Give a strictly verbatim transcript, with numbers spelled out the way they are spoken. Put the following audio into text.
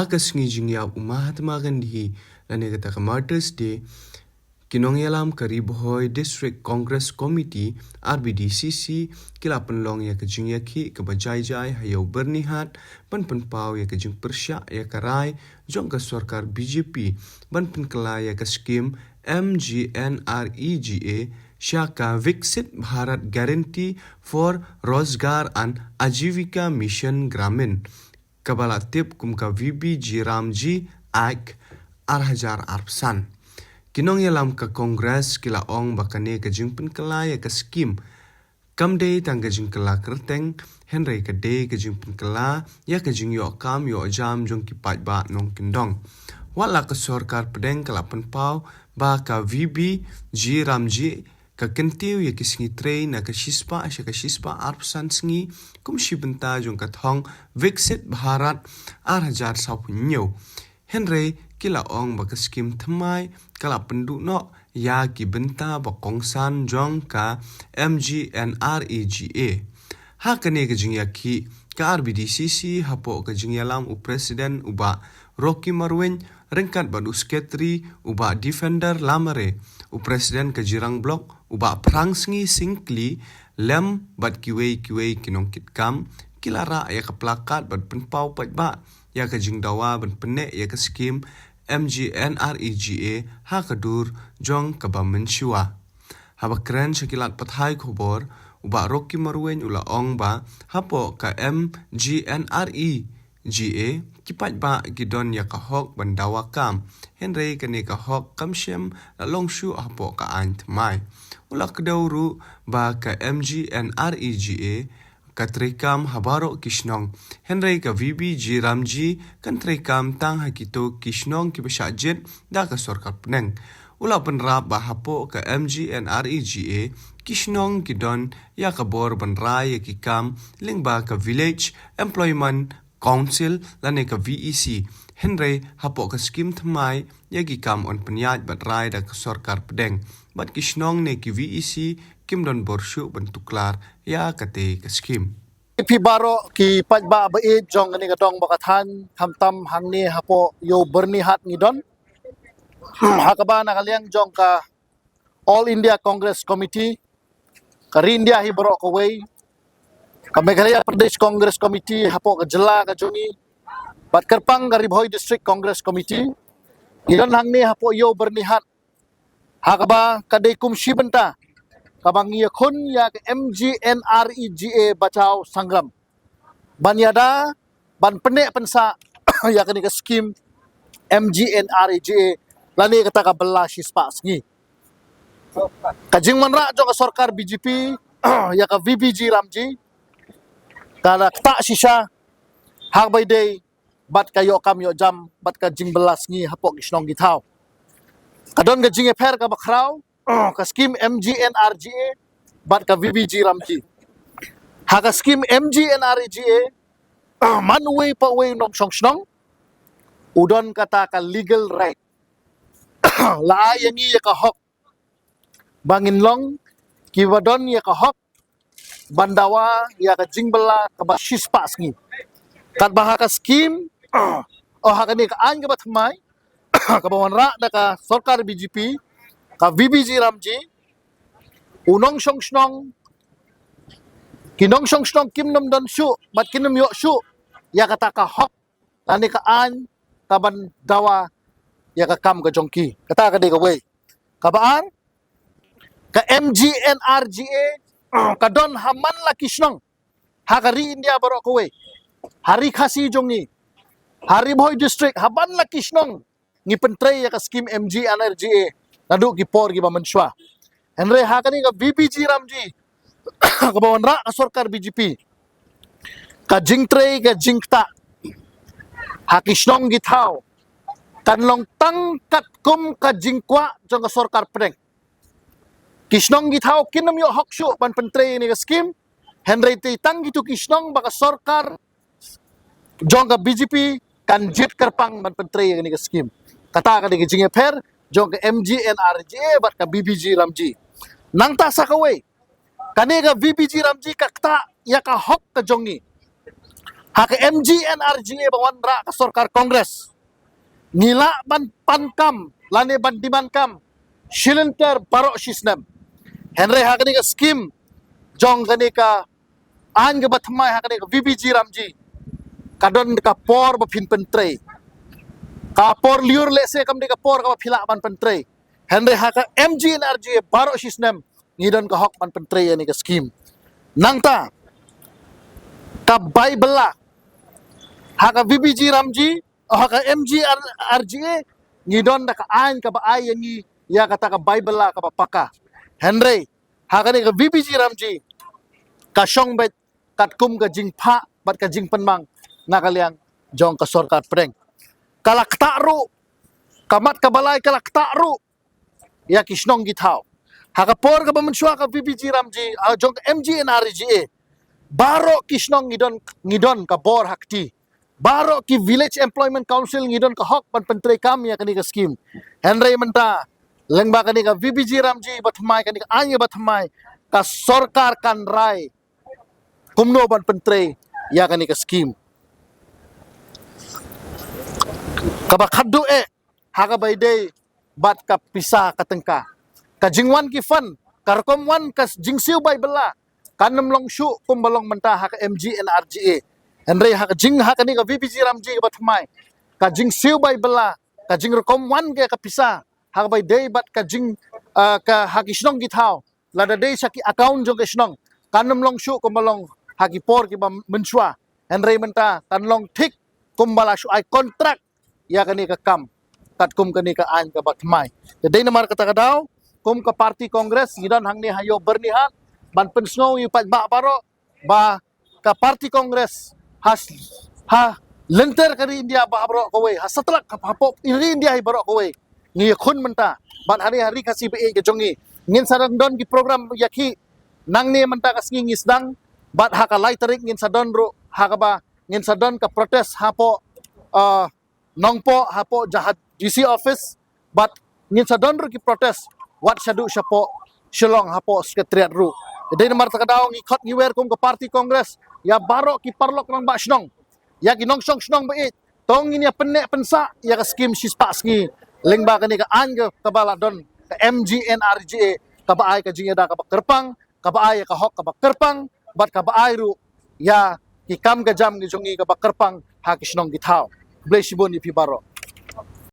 Ka sngi jingïap u Mahatma Gandhi lane kata ka Martyrs Day, ki nongïalam ka Ri Bhoi District Congress Committee, R B D C C, ki la pynlong ïa ka jingïakhih kaba jai jai ha Ïew Byrnihat ban pynpaw ïa ka jingpyrshah ïa ka rai jong ka sorkar B J P ban pynkylla ïa ka skim M G N R E G A sha ka Viksit Bharat Guarantee for Rozgar and Ajivika Mission Gramin, kaba la tip kum ka V B G Ramji Act ar hajar arphew san. Ki nongïalam ka Congress ki la ong ba kane ka jingpynkylla ïa ka skim kam dei tang ka jingkylla kyrteng, hynrei ka dei ka jingpynkylla ïa ka jingïoh kam ïoh jam jong ki paidbah nongkyndong. Wat la ka sorkar pdeng ka la pynpaw ba ka V B G Ramji ka kyntiew ïa ki sngi trei na ka shispah sha ka shispah arphew san sngi kum shi bynta jong ka thong Viksit Bharat ar hajar sawphew hynñiew. Hynrei ki la ong ba ka skim thymmai ka la pynduh noh ïa ki bynta ba kongsan jong ka M G N R E G A. Ha kane ka jingïakhih, ka R B D C C hapoh ka jingïalam u President u Bah Rocky Marwein ryngkat bad u Secretary u Bah Defender Lamare, u President ka Jirang Block u Bah Phrangsngi Syngkli lem bad kiwei kiwei ki nongkitkam, ki la rah ïa ka plakat bad pynpaw paidbah ïa ka jingdawa ban pynneh ïa ka skim M G N R E G A ha ka dur jong kaba mynshuwa. Haba kren sha ki lad pathai khubor, u Bah Rocky Marwein u la ong ba hapoh ka M G N R E G A ki paidbah ki don ïa ka hok ban dawa kam, hynrei kane ka hok kam shym la long shuh hapoh ka aiñ thymmai. U la kdew ruh ba ka M G N R E G A ka treikam ha baroh ki shnong, hynrei ka V B G Ramji kan treikam tang ha kito ki shnong kiba shah jied da ka sorkar pdeng. U la pynrap ba hapoh ka M G N R E G A ki shnong ki don ïa ka bor ban rai ïa ki kam lyngba ka Village Employment Council lane ka V E C, hynrei hapoh ka skim thymmai ïa ki kam yn pynïaid bad rai da ka sorkar pdeng, bad ki shnong ne ki V E C kim don bor shuh ban tuklar ïa kata ka skim. Phi baroh ki paidbah ba ïeit jong kane ka dong ba ka thaiñ, khamtam hangne hapoh Ïew Byrnihat ngi don. Ha kaba na ka liang jong ka All India Congress Committee, ka Ri India hi baroh kawei, ka Meghalaya Pradesh Congress Committee hapoh ka jylla ka jong ngi, bad kyrpang ka Ri Bhoi District Congress Committee, ngi don hangne hapoh Ïew Byrnihat, ha kaba ka dei kum shi bynta kaba ngi ïakhun ïa ka M G N R E G A Bachao Sangram ban ïada ban pynneh pynsah ïa kane ka skim M G N R E G A lane kata ka bylla shispah sngi. Ka jingwanrah jong ka sorkar B J P ïa ka V B G Ramji ka la ktah shisha ha kaba ïadei bad ka ïoh kam ïoh jam bad ka jingbylla sngi hapoh ki shnong ki thaw. Ka don ka jingïapher kaba khraw, ka skim M G N R E G A bad ka V B G Ramji. Ha ka skim M G N R E G A, man uwei pa uwei u nongshong shnong u don kata ka legal right. La ai ïa ngi ïa ka hok ba ngin long kiba don ïa ka hok ban dawa ïa ka jingbylla kaba shispah sngi. Katba ha ka skim, oh, ha kane ka aiñ kaba thymmai kaba wanrah da ka sorkar B J P, ka V B G Ramji, u nongshong shnong, ki nongshong shnong kim nym don shuh bad kim nym ïoh shuh ïa kata ka hok lane ka aiñ kaban dawa ïa ka kam ka jong ki. Kata ka dei kawei. Kaba ar, ka M G N R E G A ka don ha man la ki shnong ha ka Ri India baroh kawei, ha Ri Khasi jong ngi, ha Ri Bhoi District, ha man la ki shnong ngi pyntrei ïa ka skim M G N R E G A naduh ki por kiba mynshuwa. Hynrei ha kane ka V B G Ramji kaba wanrah ka sorkar B J P, ka jingtrei ka jingktah ha ki shnong ki thaw kan long tang katkum ka jingkwah jong ka sorkar pdeng. Ki shnong ki thaw kin nym ïoh hok shuh ban pyntrei ïa kane ka skim, hynrei te tang kito ki shnong ba ka sorkar jong ka B J P kan jied kyrpang ban pyntrei ïa kane ka skim. Kata ka dei ka jingïapher jong ka M G N R E G A bad ka V B G Ramji. Nangta sa kawei, kane ka V B G Ramji ka ktah ïa ka hok ka jong ngi. Ha ka M G N R G A ba wanrah ka sorkar Congress, ngi lah ban pan kam lane ban demand kam shilynter baroh shisnem. Hynrei ha kane ka skim jong kane ka aiñ kaba thymmai, ha kane ka V B G Ramji, ka don ka por ba phin pyntrei. Ka por lyiur lehse kam dei ka por kaba phi lah ban pyntrei. Hynrei ha ka M G N R G A baroh shisnem ngi don ka hok ban pyntrei ïa kane ka skim. Nangta ka bai bylla ha ka V B G Ramji, ha ka M G N R G A, ngi don da ka aiñ kaba ai ïa ngi ïa kata ka bai bylla kaba paka. Hynrei ha kane ka V B G Ramji ka shong beit katkum ka jingphah bad ka jingpynmang na ka liang jong ka sorkar pdeng. Ka la ktah ruh, ka mat kaba lai ka la ktah ruh ïa ki shnong ki thaw. Ha ka por kaba mynshuwa ka V B G Ramji, ha jong ka M G N R G A, baroh ki shnong ngi don, ngi don ka bor ha kti. Baroh ki Village Employment Council ngi don ka hok ban pyntrei kam ïa kane ka skim. Hynrei mynta lyngba kane ka V B G Ramji ba thymmai, kane ka aiñ ba thymmai, ka sorkar kan rai kumno ban pyntrei ïa kane ka skim. Kaba khatduh eh, ha kaba ïadei bad ka pisa ka tyngka, ka jingwan ki fund, ka rukom wan ka jingsiew bai bylla, kan ym long shuh kumba long mynta ha ka M G N R G A. Hynrei ha ka jing, ha kane ka V B G Ramji kaba thymmai, ka jingsiew bai bylla, ka jingrukom wan ka, ka pisa ha kaba ïadei bad ka jing, ah, ka ha ki shnong ki thaw, lada dei sha ki account jong ki shnong, kan ym long shuh kumba long ha ki por kiba mynshuwa. Hynrei mynta kan long thik kumba la shu ai kontrak ïa kane ka kam katkum kane ka aiñ kaba thymmai. Te dei namar kata ka daw, kum ka party Congress ngi don hangne ha Ïew Byrnihat ban pynsngew ïa u paidbah baroh ba ka party Congress ha, ha lynter ka ri India baroh kawei, ha satlak, ha, hapoh ri India hi baroh kawei, ngi ïakhun mynta. Bad ha ri, ha ri Khasi ba ïeit ka jong ngi, ngin sa don, don ki program ïakhih. Nangne mynta ka sngi ngi sdang, bad ha ka lai tarik ngin sa don ruh ha kaba ngin sa don ka protest hapoh, ah, Nongpoh, hapoh jong ka D C office, bad ngin sa don ruh ki protest wat shaduh shapoh Shillong hapoh Secretariat ruh. Dei namar kata ka daw ngi khot ngi wer kum ka party Congress ïa baroh ki paralok rangbah shnong, ïa ki nongshong shnong ba ïeit, to ngin ïa pynneh pynsah ïa ka skim shispah sngi lyngba kane ka aiñ ka, kaba la don, ka M G N R G A, kaba ai ka jingïada kaba kyrpang, kaba ai ïa ka hok kaba kyrpang, bad kaba ai ruh ïa ki kam ka jam ki jong ngi kaba kyrpang ha ki shnong ki thaw. Khublei shibun ïa phi baroh.